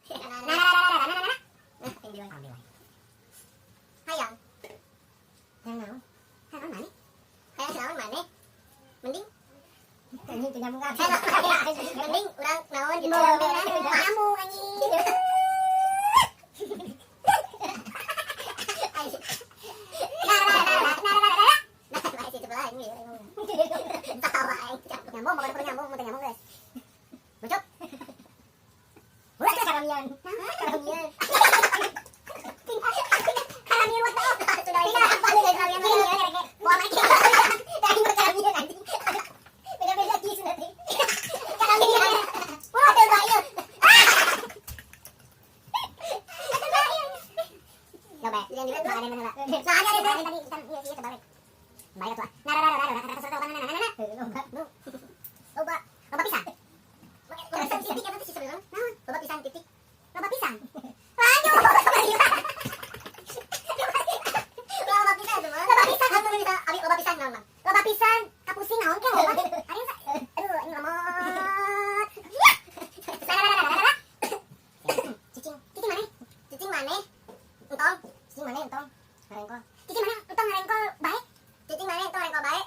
Na na na na na na na na. Ambil wae. Hayang. Hayang naon? Hayang maneh? Hayang naon maneh? Mending Anjing teu nyambung kabeh. Mending urang naon gitu. Nyambung anjing. Nah, nah, nah, nah, nah, nah, nah. Nah, masih sebelah ini. Tawa aing. Nyambung, pokoknya perlu nyambung, mau nyambung guys. Lucu. Ulah tuh Karamian. Karamian. Karamian what the? Sudah ini apa nih karamian? Buang aja. Tadi mah karamian anjing. Beda-beda kieu nanti. Karamian. Wah, ada bayu. Ada bayu. Coba, jangan dilihat, ada mana lah. Nah, ada ada tadi kan iya iya terbalik. Balik tuh. Nah, nah, nah, nah, nah, nah, nah, nah, nah, nah, Loba. nah. Loba. Loba pisan. Loba pisan titik apa sih sebenarnya? Naon? Loba pisan titik. Loba pisan. Lanjut. Loba pisan tuh. Loba pisan atuh bisa. Abi loba pisan naon, Bang? Loba pisan kapusing naon ke loba? Ari aduh, ini lemot. Nah, nah, nah, nah, nah, nah. Cicing, cicing maneh? Cicing maneh? Entong, Cicing maneh entong. Ngarengkol. Cicing maneh entong ngarengkol bae. Cicing maneh entong ngarengkol bae.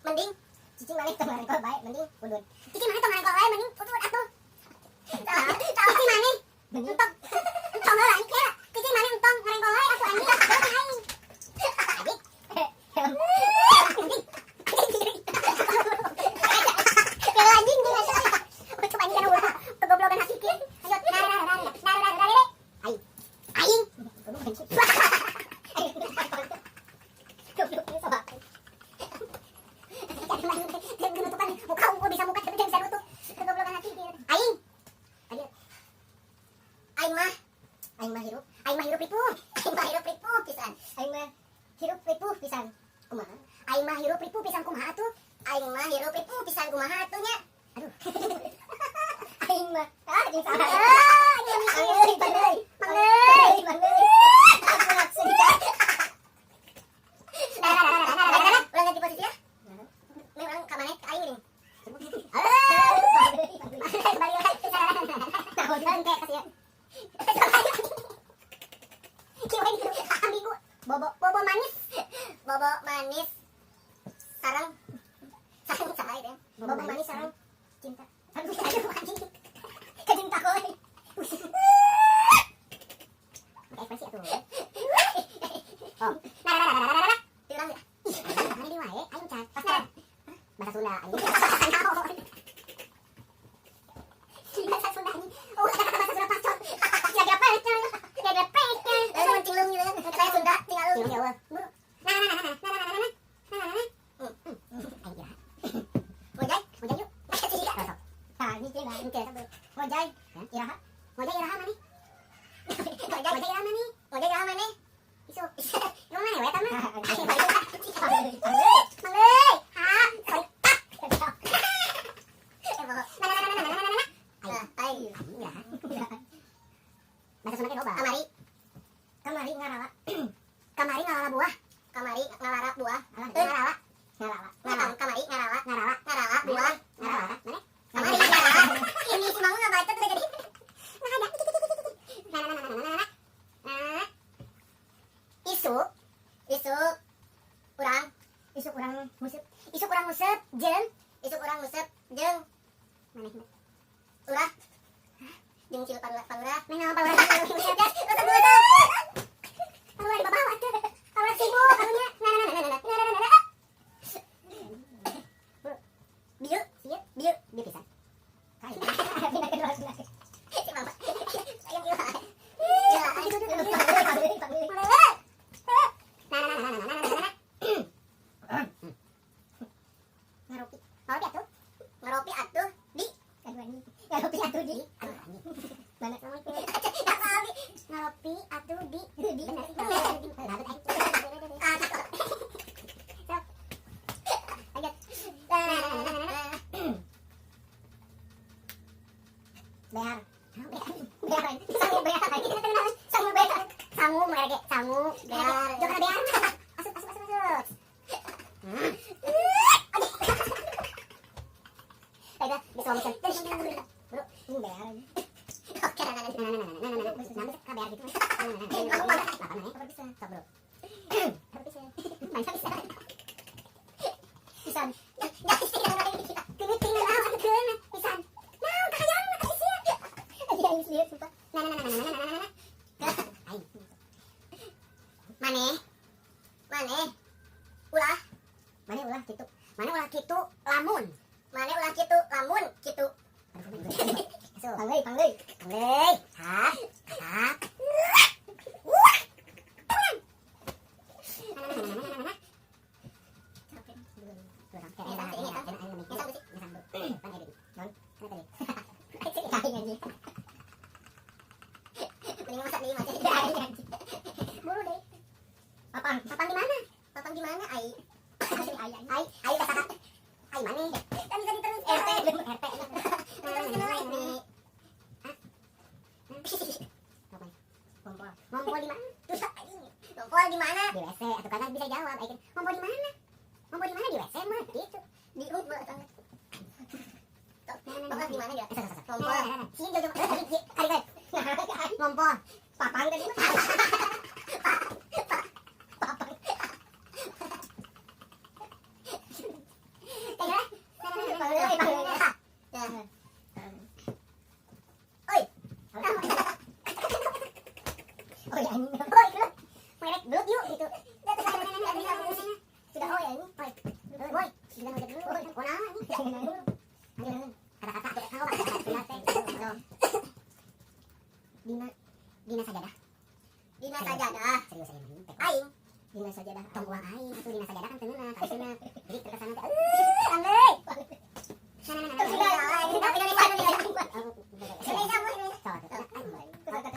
Mending Cicing maneh entong ngarengkol bae mending udud. Cicing maneh entong ngarengkol bae mending udud atuh. Cicing maneh Mending entong entong heula anjing kira. Cicing maneh entong ngarengkol wae atuh anjing. Goblok aing. Anjing. Anjing. Kalau anjing jeung asa. Coba anjing kana ulah. Kegoblokan hakiki. Ayo, nah nah nah nah nah nah nah. Aing. Aing. Goblok anjing. Goblok ini sama. Nutupan muka unggul bisa muka tapi bisa nutup. Kegoblokan hakiki. Aing. Ayo. Aing mah. Aing mah hirup. Aing mah hirup ripuh. Aing mah hirup ripuh pisan. Aing mah hirup ripuh pisan. Kumaha? Aing mah hirup ripuh pisan kumaha atuh? Aing mah hirup ripuh pisan kumaha atuh nya? Aduh. Aing mah. Ah, jeung salah. Ah, ini Mangeui, mangeui. Mangeui. Mangeui. Aku sedikit. Nah, nah, nah, nah, nah, nah, nah. Ulang ganti posisi ya. Nih urang ka maneh ka aing nih. Ah. Balik lagi. Nah, kayak kasih ya. Kieu gitu, ambigu. Bobo. Bobo manis. Bobo manis. Sarang. Sarang salah itu ya. Bobo manis sarang Cinta. Aduh, aduh, anjing. Kacinta kowe. Pakai ekspresi atuh. Oh. Nah, nah, nah, nah, nah, nah, nah. Diulang ya. Ih, mana di wae aing can. Nah. Bahasa Sunda anjing. Naon? Bahasa Sunda anjing. Oh, kata-kata bahasa Sunda pacot. Jaga pecel. Jaga pecel. Lalu mencilung gitu kan. Saya Sunda tinggal lu. Cilung ya Allah. Buru. Nah, nah, nah, nah, nah, nah, nah, nah, nah. Nah, nah, nah. Aing kira. Ngojay. Ngojay yuk. Iya. Sok. Tah, ini teh Engke. Ngojay. Iraha. Ngojay iraha maneh? Ngojay. Ngojay iraha maneh? Ngojay iraha maneh? Isuk. Nu maneh we eta mah? Aing Mangeui. Ha, sorry. Tak. Nah, nah, nah, nah, nah, nah, nah, nah. Aing. Aing iraha. Bahasa Sunda ge loba. Kamari. Kamari ngarawa. Kamari ngarawa buah. Kamari ngalara buah. Alah, ngarawa. Ngarawa. Ngarawa. Kamari ngarawa. Ngarawa. Ngarawa buah. Ngarawa. Mana? Kamari ngarawa. Ini si Mangu nggak baca tuh jadi. Nah, ada. Nah, nah, nah, nah, nah, nah, nah. Nah. Isuk, Isuk urang, isuk urang nguseup. Isuk urang nguseup jeung isuk urang nguseup jeung maneh. Lurah. Jeung cil palurah palurah. Maneh naon palurah nguseup ya? Nguseup nguseup. Palurah di bawah atuh. Palurah sibuk karunya. Nah, nah, nah, nah, nah, nah, nah, nah, nah. Bieu, Sieu, bieu. bieu pisan. Si Mama. Yang ieu. Ya, aduh, aduh, aduh. Nah, nah, nah, nah, nah, nah, nah, nah. Ngaropi. Ngaropi atuh. Ngaropi atuh di. Aduh anjing. Ngaropi atuh di. Aduh anjing. Mana? Ngaropi atuh di. Di. Bener sih. Bener. Nah, aing. Ah, Sok. Lanjut. Nah, nah, nah, nah, nah, nah. Behar. Behar. Sangu behar. Sangu behar. Sangu mereka sangu Behar. Jangan behar. Asup asup asup asup. Ayo, bisa ngomong. Bro, Ini behar. Oke, nah, nah, nah, nah, nah, nah. Nah, nah, nah, nah, nah, KBR gitu. Nah, nah, nah, nah, nah, nah, Apa bisa? Sok bro. Apa bisa? Banyak bisa. Pisan. Geuting naon keun pisan. Naon kahayang ka sia. Anjing aing sieun sumpah. Nah, nah, nah, nah, nah, nah, nah, nah. Aing. Maneh, Maneh. Ulah. Maneh ulah kitu. maneh ulah kitu lamun. Maneh ulah kitu lamun kitu. So, Panggeuy, panggeuy. panggeuy. Ha, ha. Wah. Nah, nah, nah, nah, nah, nah, nah. Capek. Aing anjing. Mending masak deui maca. Aing anjing. Buru deh. Papang, Papang di mana? papang di mana ai? Asli ai ai. Ai, ai kata ai mana? Kan bisa diterus RT, RT. RT. Terus kenal ini. Ngompol. Ngompol di mana? Terus anjing. Ngompol di mana? Di WC atau kagak bisa jawab. Ai kan, ngompol di mana? Ngompol di mana di WC mah gitu. Di rumah sangat. Bapak di mana ya? Eh, sok, sok, sok. Ngompol. Nah, nah, nah. Sini jauh-jauh. Eh, sini, kali kali. Ngompol. Papang tadi. Papang. Kayak gimana? Nah, nah, nah, nah, nah, nah, nah. Ya. Oi. Oi anjing. Oi, gelut. Merek gelut yuk gitu. Nggak bisa musik. Sudah oi anjing. Oi, boy, gila ngajak dulu. Oh, nah, ini. Kata-kata, kata-kata. Dina Dina sajadah. Dina sajadah. Serius aja mah. Aing. Dina sajadah. Tong uang aing atuh dina sajadah kan teu ngeunah, ka cenah. Jadi terkesan teh anggeui. Nah, nah, nah, nah, nah. Indonesia, Indonesia. Indonesia, Indonesia.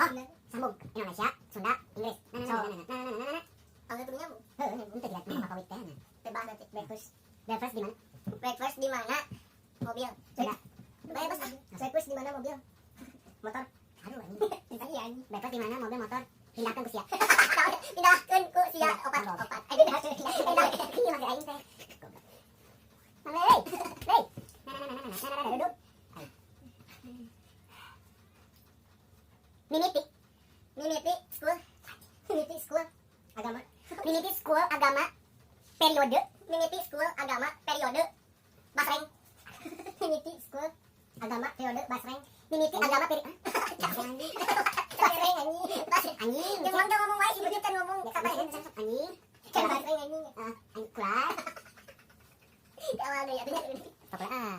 Oh, sambung. Indonesia, Sunda, Inggris. Nah, nah, nah, nah, nah, nah, nah, nah. Angkat tuh nyambung. Heuh, henteu tidak mah kawit teh. Nah. Bebas nanti. Breakfast. Breakfast di mana? Breakfast di mana? Mobil. Sunda. Bebas ah. Breakfast di mana mobil? Motor. Aduh anjing. Iya anjing. Breakfast di mana? Mobil, motor. Pindahkeun ku sia. Pindahkeun ku sia opat opat. Eh pindahkeun. Pindah. Iya maksud aing teh. Goblok. Hei, hei. Nah, nah, nah, nah, nah, nah, nah, nah, duduk. Ayo. Mimiti, Mimiti school. Mimiti school agama. Mimiti school agama periode. Mimiti school agama periode basreng. Mimiti school agama periode basreng. Mimiti agama periode. Basreng anjing. Basreng. Anjing. Jangan ngomong wae ibu kan ngomong kata Anjing. Anjing. Kan basreng anjing. Ah, anjing. Kulai. Awal deui atuh. Stop lah. Ah.